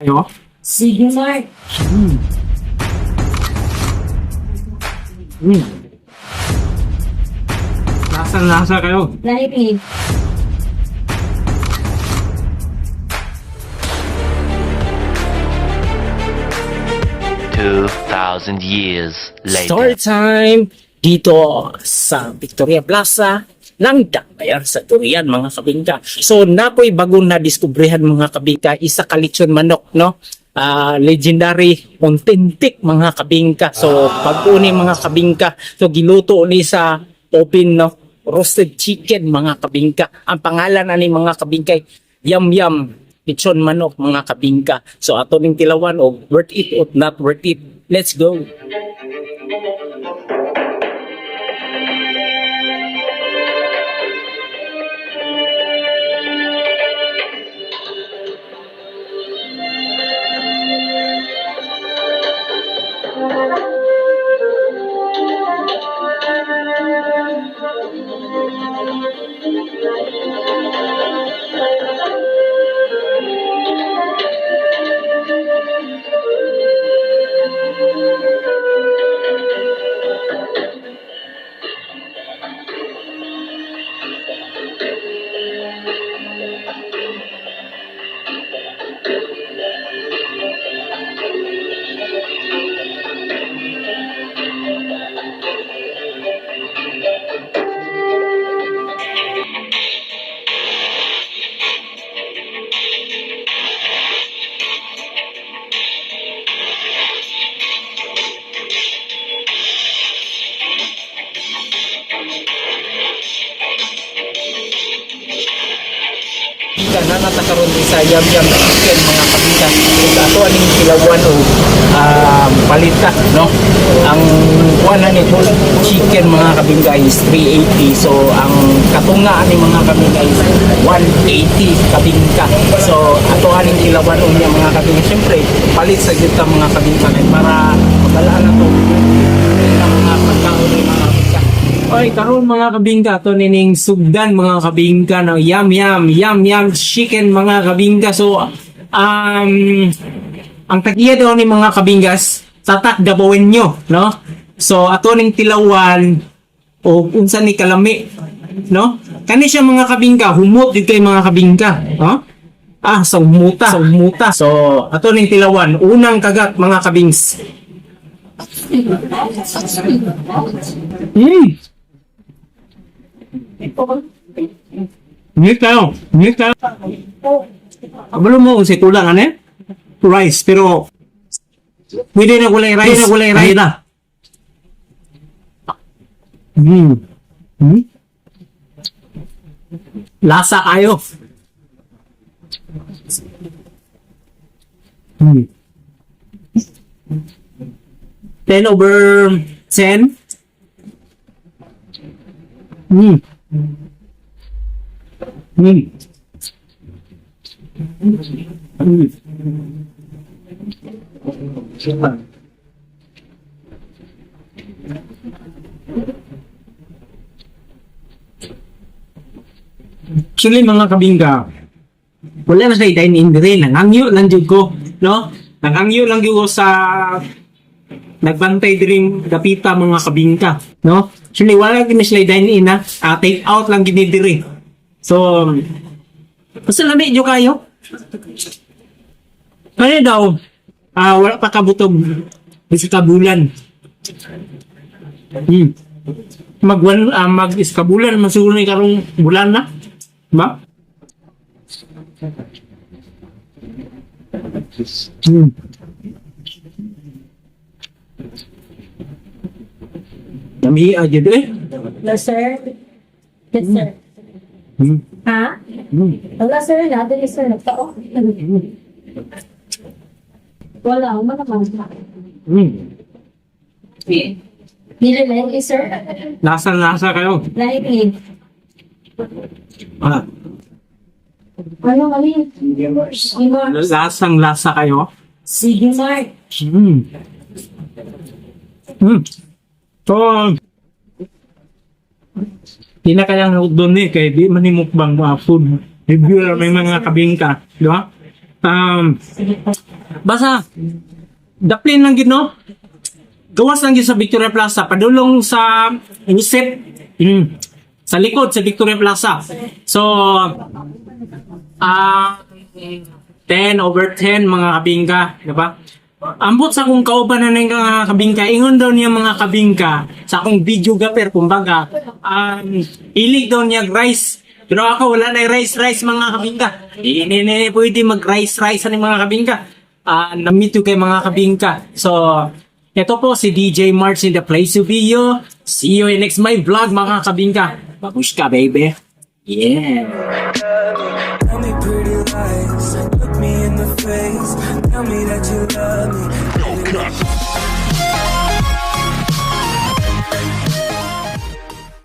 Kayo? Sige, Mark. Lasa-lasa kayo. Lahi. 2,000 years later. Story time dito sa Victoria Plaza ng Dakbayan sa Turian, mga kabingka. So napoy bagong nadiskubrehan, mga kabingka, isa ka lechon manok, no? Ah, legendary, authentic, mga kabingka. So pag ni, mga kabingka, so giluto ni sa oven, no? Roasted chicken, mga kabingka. Ang pangalan ani, mga kabingka, ay Yum Yum Lechon Manok, mga kabingka. So ato ning tilawan og worth it or not worth it. Let's go. Kabingka na natakaroon din sa Yum Yum Chicken, mga kabingka. Ug ato aning tilawan o palita, no? Ang kuan na ni whole chicken, mga kabingka, is 380. So ang katunga ani, mga kabingka, is 180, kabingka. So ato aning tilawan unya, mga kabingka. Syempre palit sa gyud ta, mga kabingka, kay para mabalaan na to ang mga pagkaon ni, mga kabingka. Oy, karon, mga kabingka, to nining sugdan, mga kabingka, no? Yum Yum Yum Yum Chicken, mga kabingka. So ang tagiya daw ni, mga kabinggas, tatak Dabawenyo, no? So ato ning tilawan o unsa ni kalami, no? Kani siya, mga kabingka, humot jud kay, mga kabingka, no? Ah, sa humuta, sa humuta. So ato ning tilawan, unang kagat, mga kabings. Hindi kayo. Hindi kayo. Kabalo mo kung si kulang, ano eh? Rice, pero pwede na kulay rice. Pwede na kulay rice. Na. Lasa kayo. 10 over 10. Actually, mga kabingka, wala na siya dine-in dire. Nangangyo lang jud ko, no? Nangangyo lang jud ko sa nagbantay diri dapita, mga kabingka, no? Actually, wala gini sila dine-in na. Ah, take out lang gini diri. So, basta lami jud kayo. Kaya daw, wala pa kabutog sa bulan. Mag one, mag iskabulan man siguro ni karong bulan na. Ba? Lami jud eh. Hello, sir. Yes, sir. Ha? Wala, sir. Natin, sir. Nagtao. Wala. Wala naman. Dili lang, eh, sir. Lasa-lasa kayo. Lahi. Ah, Ano kami? lasang lasa kayo. Sige, Mark. So, di na kayang doon eh, kay di man ni mukbang mga food. Review lang may mga kabingka, di ba? Basta, daplin lang gid, no? Gawas lang gid sa Victoria Plaza, padulong sa Usep, sa likod sa Victoria Plaza. So, 10 over 10, mga kabingka, di ba? Ambot sa akong kauban na ng mga kabingka, ingon daw niya, mga kabingka, sa akong videographer, kumbaga, ilig daw niya rice. Pero ako, wala na rice rice, mga kabingka. Hindi na pwede mag rice rice ani, mga kabingka. Na-meet you kay mga kabingka. So, ito po si DJ March in the place to be yo. See you in next my vlog, mga kabingka. Babushka, baby. Yeah. Tell me pretty lies, look me in the face. Tell me that you love me.